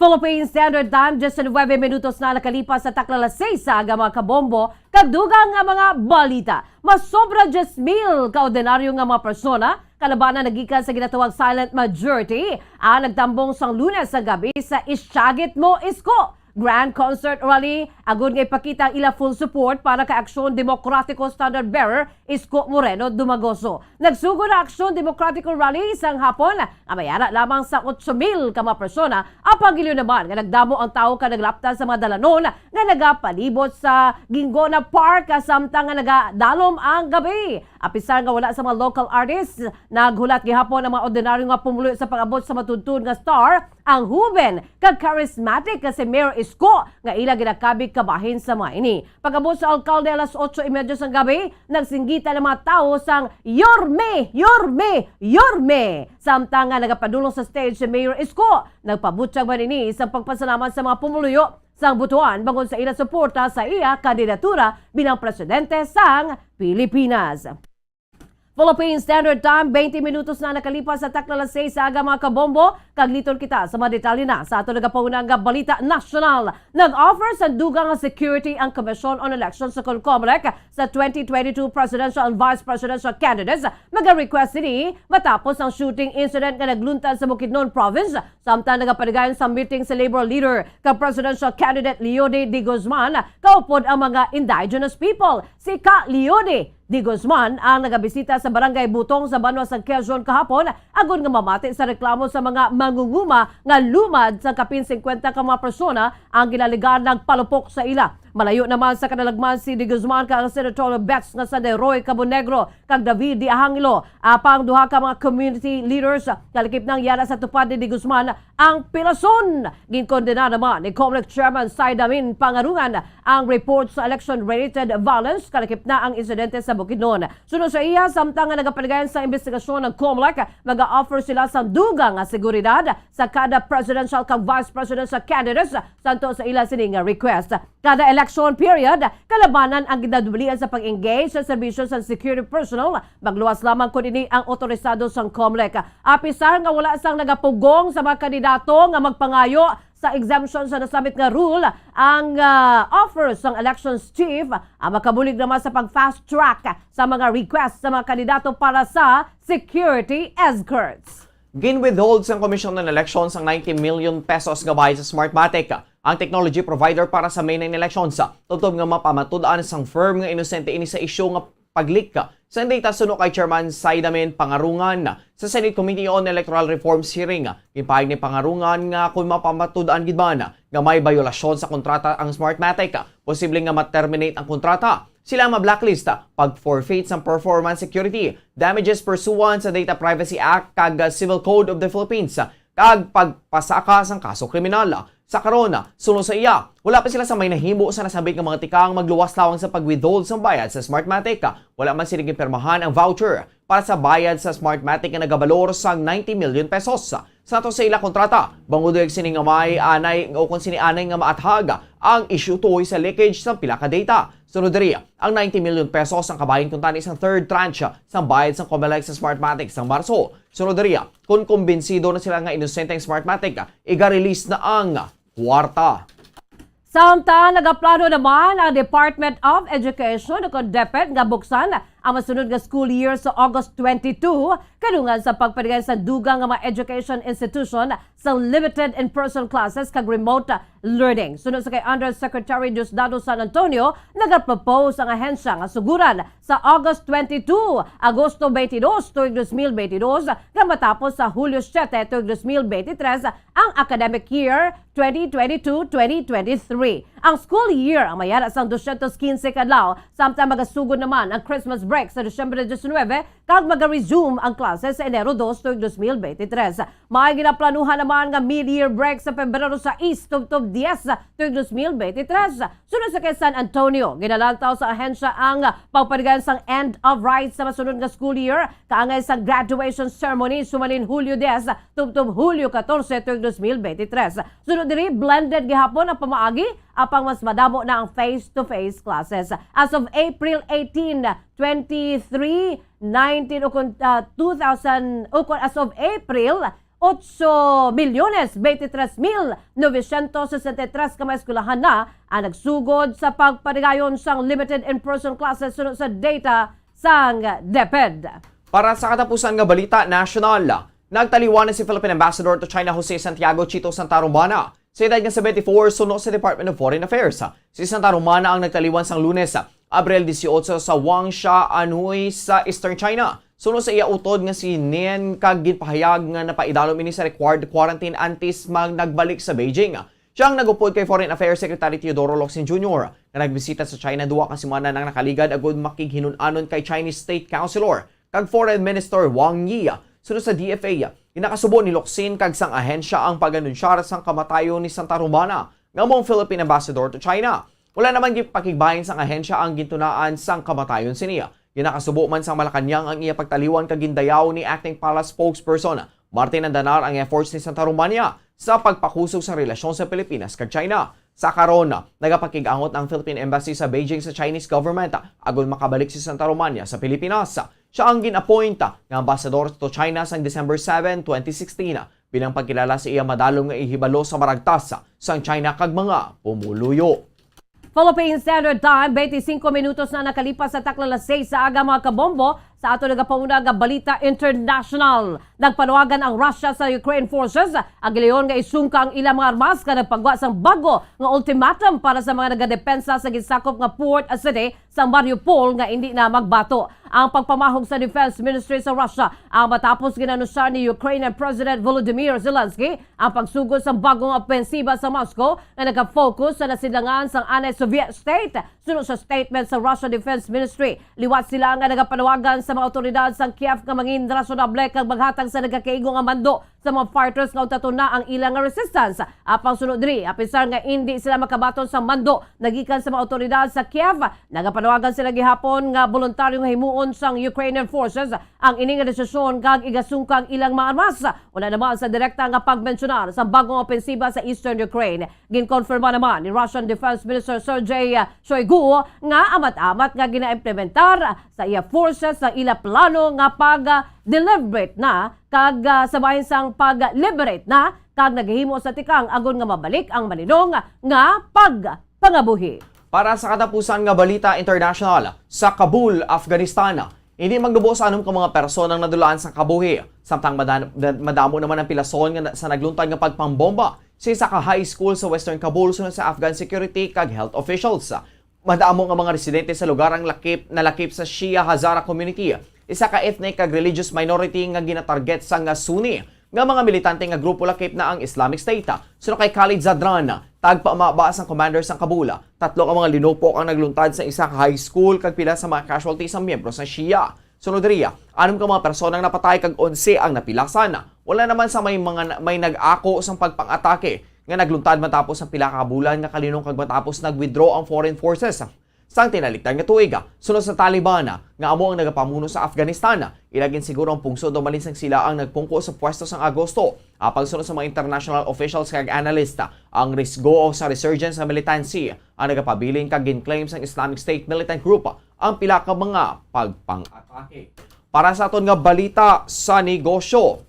Philippine Standard Time, diyes nuwebe minutos na nakalipas sa takna alas seis sa aga, mga kabombo, kag dugang nga mga balita. Masobra diyes mil ka ordinaryo nga mga persona, kalabanan nagikan sa ginatawag silent majority, ang nagtambong sang Lunes sa gabi sa Isyagit Mo Isko Grand Concert Rally, agud nga ipakita ang ila full support para kay Aksyon Demokratiko Standard Bearer Isko Moreno Dumagoso. Nagsugod ang Aksyon Demokratiko Rally sang hapon nga may ara lamang sa otso mil ka mga persona, apang gilayon naman nga nagdamo ang tawo kag naglapta sa mga dalanon nga nagapalibot sa Guingona Park, samtang nga nagadalom ang gabi. Apisar nga wala sa mga local artists, naghulat gihapon ang mga ordinaryo nga pumuluyo sa pag-abot sa matuod-tuod nga star, ang huben kag charismatic nga si Mayor Isko, nga ila ginakabig kabahin sa mga ini. Pag-abot sa alkalde alas otso y media sang gabi, nagsinggitan ang mga tawo sang "Yorme! Yorme! Yorme!" Samtang nga nagapadulong sa stage si Mayor Isko, nagpabutyag man ini sa pagpasalamat sa mga pumuluyo sang Butuan bangod sa ila suporta sa iya kandidatura bilang presidente sang Pilipinas. Philippine Standard Time, twenty minutos na nakalipas sa takna alas seis sa aga, mga kabombo. Kag liton kita sa mga detalye na sa ato nagapauna nga balita nasyonal. Nag-offer sa dugang nga security ang Commission on Elections sa COMELEC sa twenty twenty-two presidential and vice presidential candidates. Maga-request sini matapos ang shooting incident nga nagluntad sa Bukidnon Province, samtang nagapaligayang sa meeting sa labor leader kag presidential candidate Leody De Guzman, kaupod ang mga indigenous people. Si Ka Leody De Guzman ang nagabisita sa Barangay Butong sa Banwa sa Quezon kahapon, agod nga mamati sa reklamo sa mga mangunguma nga lumad sa kapin singkwenta ka mga persona ang ginaligan nagpalupok sa ila. Malayo naman sa kadalagman si De Guzman kag ang Senator Bets nga Sanday, Roy Cabonegro kag David De Angelo, apang duha ka mga community leaders kalakip nang yara sa tupad ni De Guzman ang pilason. Ginkondena naman ni COMELEC Chairman Saidamin Pangarungan ang report sa election-related violence, kalakip na ang insidente sa Bukidnon. Suno sa iya, samtang nga nagapaligayan sa investigasyon ng COMELEC, maga-offer sila sa dugang nga seguridad sa kada presidential kag vice presidential candidates santo sa ila sini nga request. Kada election period, kalabanan ang ginadumalian sa pag-engage sa serbisyo sa security personnel, magluwas lamang kon ini ang otorisado sang COMELEC. Apisar nga wala sang nagapugong sa mga kandidato nga magpangayo sa exemption sa nasabit nga rule, ang, ah, offer sang elections chief ang makabulig naman sa pag-fast track sa mga request sa mga kandidato para sa security escorts. Gin-withhold sang Commission on Elections ang ninety million pesos nga bayad sa Smartmatic, ang technology provider para sa May nine elections, tubtob nga mapamatud-an sang firm nga inosente ini sa isyu nga pag-leak sang data. Suno kay Chairman Saidamin Pangarungan, sa Senate Committee on Electoral Reforms hearing, ginpahayag ni Pangarungan nga kung mapamatud-an gid man nga may bayolasyon sa kontrata ang Smartmatic, posible nga ma-terminate ang kontrata, sila ma-blacklist, pag-forfeit sang performance security, damages pursuant sa Data Privacy Act kag Civil Code of the Philippines, kag pagpasaka sang kaso kriminal. Sa karon, suno sa iya, wala pa sila sa may nahimo sa nasambit nga mga tikang magluwas lamang sa pag-withhold sang bayad sa Smartmatic. Wala man sila ginpirmahan ang voucher para sa bayad sa Smartmatic nga nagabalor sang ninety million pesos. Sa ato sa ila kontrata, bangod sini nga may anay o kung sini anay nga maathag ang issue tuoy sa leakage sa pila ka data. Sunod diri, ang ninety million pesos ang kabahin kuntani sang third tranche sang bayad sang COMELEC sa Smartmatic sang Marso. Sunod diri, kung kumbinsido na sila nga inosente ang Smartmatic, iga-release na ang kwarta. Samtang nagaplano naman ang Department of Education o kon DepEd nga buksan ang masunod nga school year sa August twenty-two, kadungan sa pagpaligay sa dugang nga mga education institution sa limited in-person classes kag remote learning. Suno sa kay Undersecretary Diosdado San Antonio, nagapropose ang ahensya nga suguran sa August twenty-two, Agosto twenty-two, tuig dos mil benti dos, nga matapos sa Hulyo siete, tuig dos mil benti tres, ang academic year twenty twenty-two, twenty twenty-three. Ang school year ang mayara sang dosyentos quince ka adlaw, samtang magasugod naman ang Christmas break sa Disyembre diecinuebe, kag maga-resume ang klase sa Enero dos, tuig dos mil benti tres. May ginaplanuhan naman nga mid-year break sa Pebrero sais tubtob dies, tuig dos mil benti tres. Sunod sa kay San Antonio, ginalantaw sa ahensya ang pagpaligayan sang end of rites sa masunod nga school year, kaangay sa graduation ceremony sumalin Hulyo dies tubtob Hulyo katorse, tuig dos mil benti tres. Sunod diri, blended gihapon ang pamaagi, apang mas madamo na ang face-to-face classes. As of April eighteen, twenty-three, nineteen, o kon, ah, two thousand, o kon as of April, otso milyones bente tres mil novecientos sesenta y tres ka mga eskwelahan na ang nagsugod sa pagpaligayon sang limited in-person classes suno sa data sang DepEd. Para sa katapusan nga balita nasyonal, nagtaliwan na si Philippine Ambassador to China Jose Santiago Chito Santa Romana sa edad nga seventy-four, suno sa Department of Foreign Affairs. Si Santa Romana ang nagtaliwan sang Lunes, Abril dieciocho, sa Wangsha, Anhui, sa Eastern China. Suno sa iya utod nga si Nen, kag ginpahayag nga napaidalom ini sa required quarantine antes mag nagbalik sa Beijing. Siya ang nag-upod kay Foreign Affairs Secretary Teodoro Locsin Junior, nga nagbisita sa China duha ka semana nang nakaligad agud makighinun-anon kay Chinese State Councilor kag Foreign Minister Wang Yi. Suno sa D F A, ginakasubo ni Locsin kag sang ahensya ang pag-anunsyar sang kamatayon ni Santa Romana, nga amo ang Philippine Ambassador to China. Wala naman gipakigbahin sang ahensya ang gintunaan sang kamatayon sini. Ginakasubo man sang Malacañang ang iya pagtaliwan kag gindayaw ni Acting Palace Spokesperson Martin Andanar ang efforts ni Santa Romania sa pagpakusog sa relasyon sa Pilipinas kag China. Sa karon, nagapakig-angot ang Philippine Embassy sa Beijing sa Chinese government agud makabalik si Santa Romania sa Pilipinas. Siya ang gin-appoint nga ambasador to China sang December seven, twenty sixteen, bilang pagkilala sa iya madalom nga ihibalo sa maragtas sang China kag mga pumuluyo. Philippine Standard Time, twenty-five minutos na nakalipas sa takna alas sais sa aga, mga kabombo. Sa ato nagapauna nga balita international, nagpaluwagan ang Russia sa Ukraine forces ang gilayon nga isungka ang ilang mga armas, nga nagpagwa sang bago nga ultimatum para sa mga nagadepensa sa ginsakop nga port city sa Mariupol nga indi na magbato. Ang pagpamahog sa Defense Ministry sa Russia ang matapos ginanunsar ni Ukrainian President Volodymyr Zelensky ang pagsugod sang bagong opensiba sa Moscow nga nagafocus sa nasidlangan sang anay Soviet state. Suno sa statement sa Russia Defense Ministry, liwat sila nga nagapanawagan sa mga awtoridad sa Kiev nga mangin rasonable kag maghatag sa nagakaigo nga mando sa mga fighters nga utaton na ang ilang nga resistance. Apang suno diri, apisar nga indi sila makabaton sa mando nagikan sa mga awtoridad sa Kiev, nagapanawagan sila gihapon nga boluntaryo nga himuon sang Ukrainian forces ang ini nga desisyon kag igasungka ang ilang mga armas. Wala naman sa direkta nga pagmensyonar sa bagong opensiba sa eastern Ukraine. Ginkonfirma naman ni Russian Defense Minister Sergei Shoigu nga amat-amat nga ginaimplementar sa iya forces sa ila plano nga pag-deliberate na kag, ah, sa bahin sang pag-liberate na kag naghimo sa tikang agod nga mabalik ang malinong nga pagpangabuhi. Para sa katapusan nga balita international, sa Kabul, Afghanistan, hindi magnubo sa anom ka mga personang nadulaan sang kabuhi, samtang madan-, madamo naman ang pilason nga na-, sa nagluntad nga pagpangbomba sa isa ka high school sa Western Kabul, suno sa Afghan security kag health officials. Madamo nga mga residente sa lugar ang lakip, nalakip sa Shia Hazara community, isa ka ethnic kag religious minority nga ginatarget sang Sunni nga mga militante nga grupo, lakip na ang Islamic State. Suno kay Khalid Zadran, tagpamaba sang commander sang Kabul, tatlo ka mga linupok ang nagluntad sa isa ka high school kag pila sa mga casualty sa miyembro sa Shia. Sunod diri, anom ka mga personang napatay kag onse ang napilasan. Wala naman sa may mga na-, may nag-ako sang pagpang-atake nga nagluntad matapos ang pila ka bulan nga kalinong kag matapos nag-withdraw ang foreign forces sang tinalikdan nga tuig. Sunod sa Taliban, nga amo ang nagapamuno sa Afghanistan, ila ginsiguro ang pungsod, umalin sang sila ang nagpungko sa pwesto sang Agosto. Apang suno sa mga international officials kag analyst, ang risgo sa resurgence sa militancy ang nagapabilin kag gin-claim sang Islamic State militant group ang pila ka mga pagpang-atake. Para sa aton nga balita sa negosyo,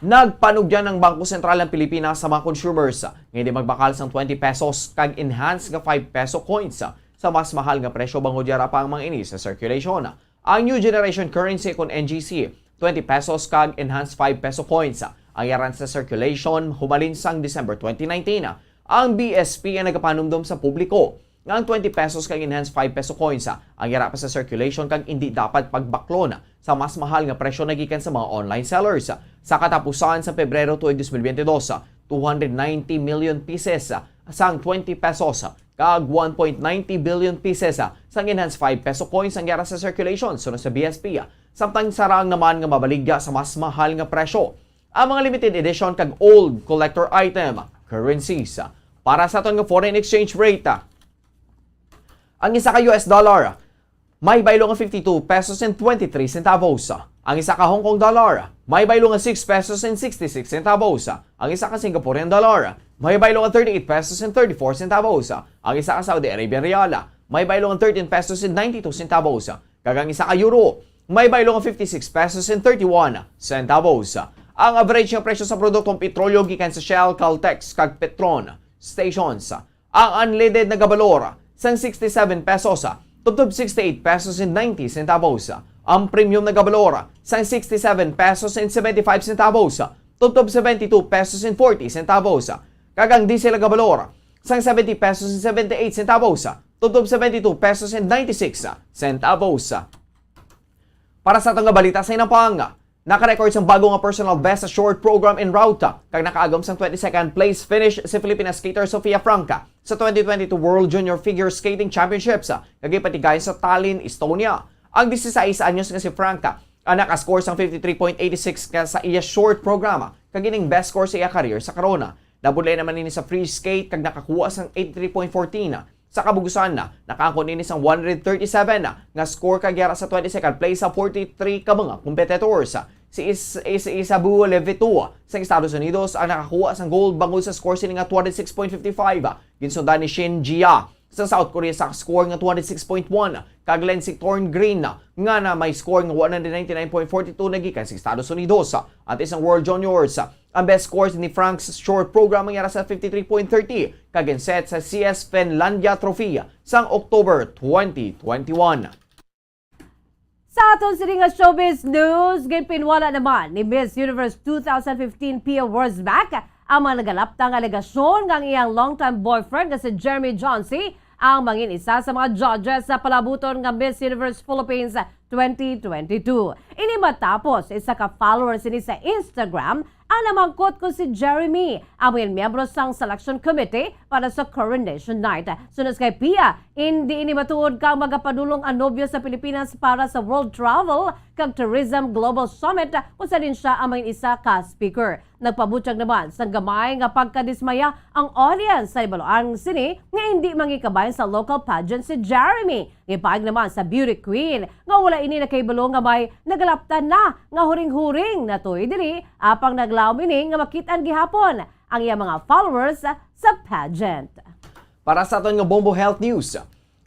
nagpanugyan ang Bangko Sentral ng Pilipinas sa mga consumers nga hindi magbakal sang twenty pesos kag enhanced nga five peso coins sa mas mahal nga presyo, bangod yara pa ang mga ini sa circulation. Ang new generation currency kon N G C, twenty pesos kag enhanced five peso coins ang yara sa circulation humalin sang December twenty nineteen. Ang B S P ang nagapanumdom sa publiko nga ang twenty pesos kag enhanced five peso coins ang yara pa sa circulation kag indi dapat pagbaklon sa mas mahal nga presyo nagikan sa mga online sellers. Sa katapusan sa Pebrero tuig twenty twenty-two, two hundred ninety million pieces sang twenty pesos kag one point ninety billion pieces sang enhanced five peso coins ang yara sa circulation, suno sa B S P. Samtang sarang naman nga mabaligya sa mas mahal nga presyo ang mga limited edition kag old collector item currencies. Para sa aton nga foreign exchange rate, ang isa ka U S dollar may baylo nga fifty-two pesos and twenty-three centavos. Ang isa ka Hong Kong dollar may baylo nga six pesos and sixty-six centavos. Ang isa ka Singaporean dollar may baylo nga thirty-eight pesos and thirty-four centavos. Ang isa ka Saudi Arabian rial may baylo nga thirteen pesos and ninety-two centavos. Kag ang isa ka euro may baylo nga fifty-six pesos and thirty-one centavos. Ang average nga presyo sa produktong petrolyo gikan sa Shell, Caltex, kag Petron stations, ang unleaded nagabalor sang sixty-seven pesos tubtob sixty-eight pesos and ninety centavos. Ang premium nagabalor sang sixty-seven pesos and seventy-five centavos tubtob seventy-two pesos and forty centavos. Kag ang diesel nagabalor sang seventy pesos and seventy-eight centavos tubtob seventy-two pesos and ninety-six centavos. Para sa aton nga balita sa hinapang, naka-record sang bago nga personal best sa short program en route kag nakaagom sang twenty-second place finish si Filipina skater Sofia Franca sa twenty twenty-two World Junior Figure Skating Championships nga ginpatigayon sa Tallinn, Estonia. Ang dieciséis anyos nga si Franca ang naka-score sang fifty-three point eight six ka sa iya short program kag ining best score sa iya career sa karon. Nabudlay naman ini sa free skate kag nakakuha sang eighty-three point fourteen. Sa kabug-usan, nakaangkon ini sang one hundred thirty-seven nga score kag yara sa twenty-second place sa forty-three ka mga competitors. Si Is-, Is-, Isabu Levitu sang Estados Unidos ang nakakuha sang gold bangod sa score sini nga two hundred six point five five. Ginsundan ni Shin Jia sa South Korea sa score nga two hundred six point one. kag Lency Thorngreen nga na may score nga one ninety-nine point four two nagikan sa Estados Unidos. Antes sang World Juniors, ang best scores ni Franks Shore Program mangyara sa fifty-three point thirty kag ginset sa C S Finlandia Trophy sang October twenty twenty-one. Sa aton sini nga showbiz news, ginpinwala naman ni Miss Universe two thousand fifteen Pia Wurtzbach ang mga nagalapta nga alegasyon nga ang iyang long-time boyfriend nga si Jeremy Johncy ang mangin isa sa mga judges sa palabuton nga Miss Universe Philippines twenty twenty-two. Ini matapos isa ka follower sini sa Instagram ang namangkot kon si Jeremy ang mga miyembro sang selection committee para sa Coronation Night. Sunos kay Pia, hindi ini matuod kang magapadulong ang nobyo sa Pilipinas para sa World Travel kag Tourism Global Summit kung sa diin siya ang mga isa ka speaker. Nagpabutyag naman sang gamay nga pagkadismaya ang audience sa ibaluan sini nga hindi mangikabayan sa local pageant si Jeremy. Gipaig naman sa beauty queen nga wala ini nakahibalo nga may nagalaptan na nga huring-huring natuy diri, apang naglaom ini nga makit-an gihapon ang iya mga followers sa pageant. Para sa aton nga Bombo Health News,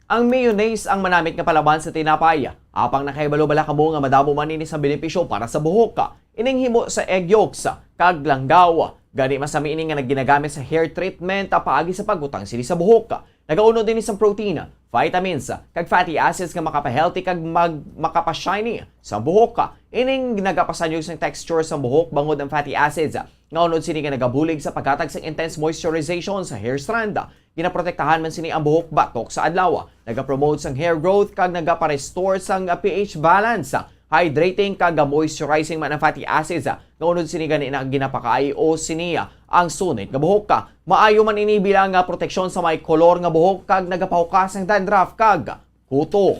ang mayonnaise ang manamit nga palaban sa tinapay. Apang nakahibalo bala kamo nga madamo man ini sa benepisyo para sa buhok? Ining himo sa egg yolks kag langgaw. Gani masami ini nga naginagamit sa hair treatment paagi sa pagbutang sini sa buhok. Nagaunod ini sang protein, vitamins, kag fatty acids nga makapahealthy kag mag-, makapashiny sa buhok. Ining nagapasanyog sang texture sa buhok bangod ang fatty acids. Nga unod sini nga nagabulig sa paghatag sang intense moisturization sa hair strand. Ginaprotektahan man sini ang buhok batok sa adlaw. Nagapromote sang hair growth kag nagaparestore sang pH balance. Hydrating kag moisturizing man ang fatty acids. Nga unod sini gani na ginapakaayo sini ang sunit nga buhok. Maayo man ini bilang nga proteksyon sa may kolor nga buhok kag nagapahukas sang dandruff kag kuto.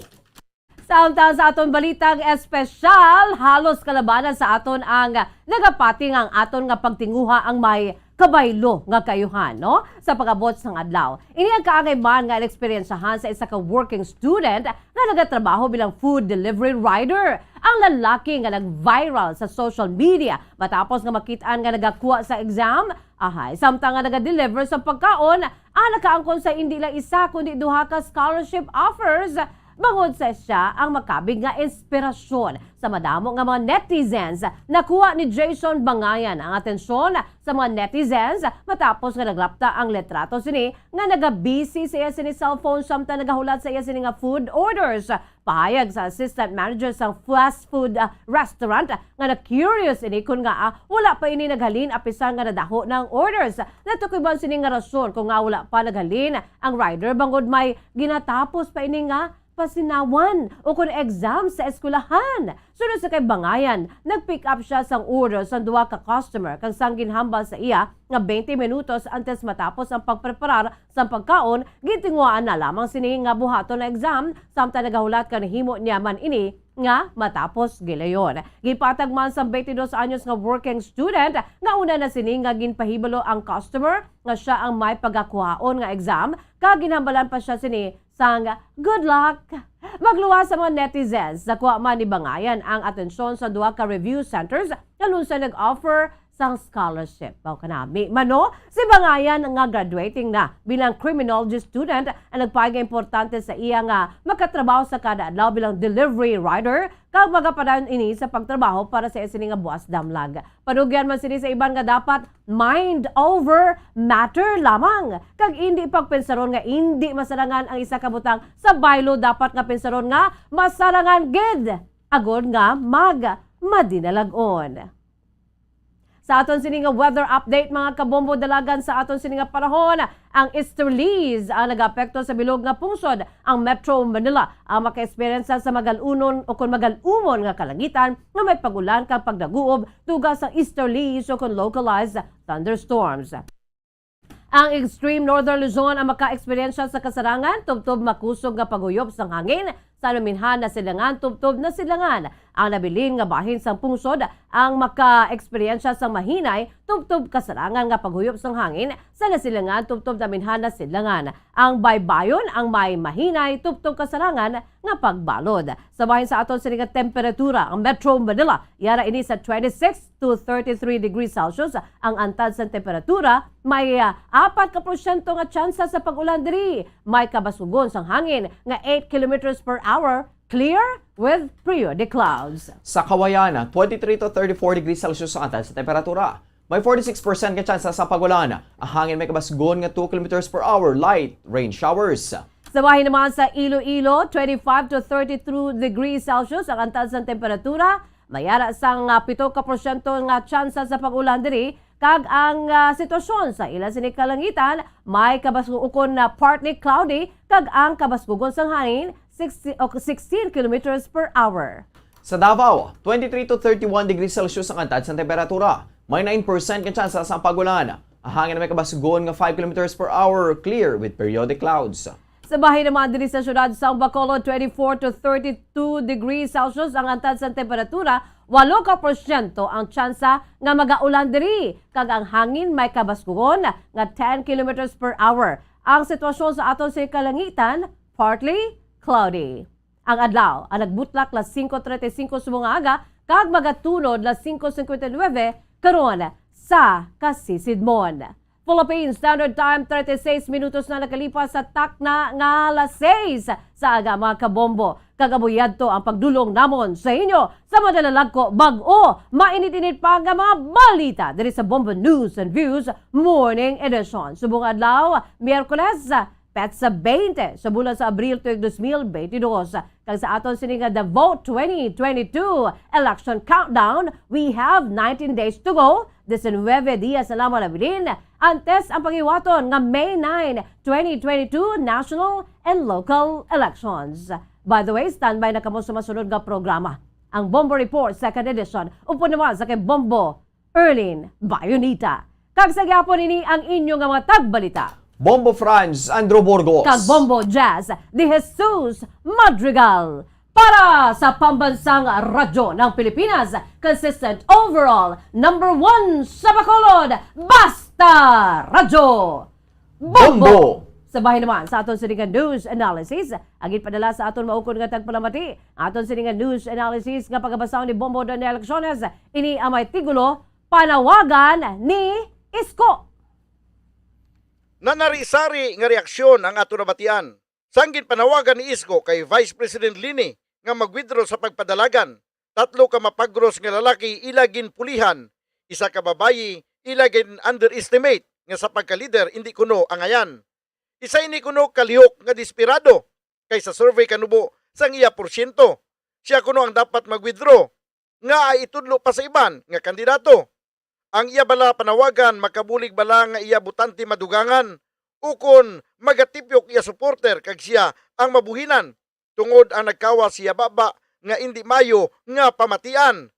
Samtang sa aton balitang espesyal, halos kalabanan sa aton ang nagapati nga ang aton nga pagtinguha ang may kabaylo nga kaayuhan, no? Sa pag-abot sang adlaw. Ini ang kaangay man nga naeksperyensyahan sa isa ka working student nga nagatrabaho bilang food delivery rider. Ang lalaki nga nag-viral sa social media matapos nga makit-an nga nagakuha sa exam, ahay, samtang nga naga-deliver sa pagkaon, ang nakaangkon sa indi lang isa kundi duha ka scholarship offers bangod sa sia ang makabig nga inspirasyon sa madamo nga mga netizens. Nakuha ni Jason Bangayan ang atensyon sa mga netizens matapos nga naglapta ang litrato sini nga nagabisi sa iya sini cellphone samtang nagahulat sa iya sini nga food orders. Pahayag sa assistant manager sang fast food, ah, restaurant nga na-curious ini kon ngaa wala pa ini naghalin apisar nga nadaho na ang orders. Natukuban sini nga rason kon ngaa wala pa naghalin ang rider bangod may ginatapos pa ini nga pasinawan ukon exam sa eskwelahan. Sunod sa kay Bangayan, nag-pick up sia sang order sang duha ka customer kag sang ginhambal sa iya nga twenty minutos antes matapos ang pagpreparar sang pagkaon, gintinguhaan na lamang sini nga buhaton ang exam samtang nagahulat kag nahimo niya man ini nga matapos gilayon. Gipatag man sang twenty-dos anyos nga working student nga una na sini nga ginpahibalo ang customer nga sia ang may pagakuhaon nga exam kag ginhambalan pa sia sini sang good luck. Magluwas sa mga netizens, nakuha man ni Bangayan ang atensyon sa duha ka review centers nga lunsay nag-offer sang scholarship. Mao kanami man, no? Si Bangayan nga graduating na bilang criminology student ang nagpahayag nga importante sa iya nga makatrabaho sa kada adlaw bilang delivery rider kag magapadayon ini sa pagtrabaho para sa iya sini nga buas damlag. Panugyan man sini sa iban nga dapat mind over matter lamang kag indi pagpensaron nga indi masarangan ang isa ka butang sa baylo, dapat nga pensaron nga masarangan gid agod nga mag madinalag-on. Sa aton sini nga weather update, mga kabombo, dalagan sa aton sini nga panahon, ang easterlies ang nagaapekto sa bilog nga pungsod. Ang Metro Manila ang maka-experience sa magal-unon o kon magal-umon nga kalangitan nga may pag-ulan kag pagdaguob, tuga sang easterlies o kon localized thunderstorms. Ang extreme northern Luzon ang maka-eksperyensya sa kasarangan tubtob makusog nga paghuyop sang hangin sa naminhan na silangan tubtob na silangan. Ang nabilin nga bahin sang pungsod ang maka-eksperyensya sang mahinay tubtob kasarangan nga paghuyop sang hangin sa nasilangan tubtob naminhan na sidlangan. Ang baybayon ang may mahinay tubtob kasarangan nga pagbalod. Sa bahin sa aton sini nga temperatura, ang Metro Manila, yara ini sa twenty-six to thirty-three degrees Celsius, ang antad sang temperatura, may, ah, apat ka porsyento nga tsansa sa pag-ulan diri. May kabaskugon sang hangin nga eight kilometers per hour, clear with periodic clouds. Sa Kawayan, twenty-three to thirty-four degrees Celsius ang antad sa temperatura. May forty-six percent nga tsansa sa pag-ulan. Ang hangin may kabasgon nga two kilometers per hour, light rain showers. Sa bahin naman sa Iloilo, twenty-five to thirty-two degrees Celsius ang antad sang temperatura. May ara sang, ah, pito ka porsyento nga tsansa sa pag-ulan diri, kag ang, ah, sitwasyon sa ila sini kalangitan may kabasgo ukon na partly cloudy, kag ang kabaskugon sang hangin sixty o sixteen kilometers per hour. Sa Davao, twenty-three to thirty-one degrees Celsius ang antad sang temperatura. May nine percent nga tsansa sang pag-ulan. Ang hangin may kabasgon nga five kilometers per hour, clear with periodic clouds. Sa bahin naman diri sa siyudad sang Bacolod, twenty-four to thirty-two degrees Celsius ang antad sang temperatura, walo ka porsyento ang tsansa nga magaulan diri, kag ang hangin may kabaskugon nga ten kilometers per hour. Ang sitwasyon sa aton sa kalangitan, partly cloudy. Ang adlaw ang nagbutlak las singko treinta y cinco subong nga aga kag magatunod las singko singkwenta y nuwebe karon sa kasisidmon. Philippine Standard Time, thirty-six minutos na nakalipas sa takna nga las seis sa aga, mga kabombo. Kag amo yadto ang pagdulong namon sa inyo sa madalalagko bag-o mainit-init pa nga mga balita diri sa Bombo News and Views Morning Edition. Subong adlaw, Miyerkules, petsa twenty sa bulan sa Abril tuig dos mil beintidos. Kag sa aton sini nga The Vote twenty twenty-two Election Countdown, we have nineteen days to go. Diecinuebe dias na lamang nabilin antes ang paghiwaton nga May nine, twenty twenty-two national and local elections. By the way, standby na kamo sa masunod nga programa, ang Bombo Report Second Edition, upod naman sa kay Bombo Erlin Bayonita. Kag sa gihapon ini ang inyo nga mga tagbalita, Bombo Franz Andrew Burgos. Kag Bombo Jazz De Jesus Madrigal. Para sa Pambansang Radyo ng Pilipinas, consistent overall, number one sa Bacolod, Basta Radyo Bombo! Bombo! Sa bahin naman sa aton sini nga news analysis, ang ginpadala sa aton maukon nga tagpalamati, aton sini nga news analysis nga pagabasahon ni Bombo Daniel Acciones, ini ang may titulo, Panawagan ni Isko. Nanari-sari nga reaksyon ang aton nabatian sang ginpanawagan ni Isko kay Vice President Leni nga mag-withdraw sa pagpadalagan. Tatlo ka mapagros nga lalaki ila ginpulihan, isa ka babayi ila gin-underestimate nga sa pagka-leader indi kuno angayan. Isa ini kuno ka lihok nga desperado, kay sa survey kanubo sang iya porsyento, sia kuno ang dapat mag-withdraw, nga ay itudlo pa sa iban nga kandidato. Ang iya bala panawagan makabulig bala nga iya botante madugangan, ukon magatipyok iya supporter kag sia ang mabuhinan, tungod ang nagkawas iya baba nga indi maayo nga pamatian.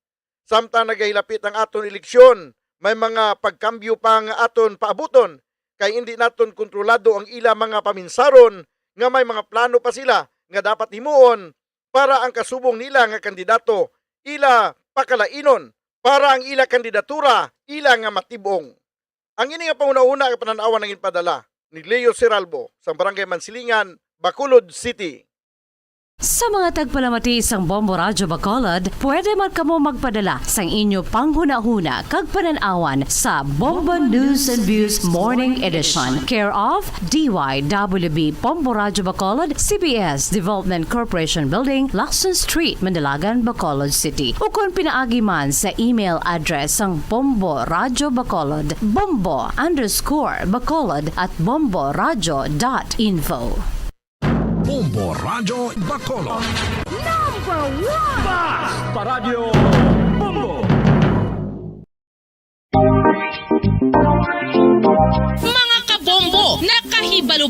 Samtang nagahilapit ang aton eleksyon, may mga pagkambyo pa nga aton paabuton, kay indi naton kontrolado ang ila mga paminsaron nga may mga plano pa sila nga dapat himuon para ang kasubong nila nga kandidato ila pakalainon, para ang ila kandidatura ila nga matib-ong. Ang ini nga panghunahuna nga panan-awan ang ginpadala ni Leo Seralbo sa Barangay Mansilingan, Bacolod City. Sa mga tagpalamati sang Bombo Radyo Bacolod, pwede man kamo magpadala sang inyo panghunahuna kag panan-awan sa Bombo News and Views Morning Edition, care of D Y W B Bombo Radyo Bacolod, C B S Development Corporation Building, Lacson Street, Manalagan, Bacolod City, ukon pinaagi man sa email address sang Bombo Radyo Bacolod, bombo underscore bacolod at bombo radyo dot info. Bombo Radyo Bacolod. Number one! Basta Radyo Bombo! Mga kabombo, nakahibalo ba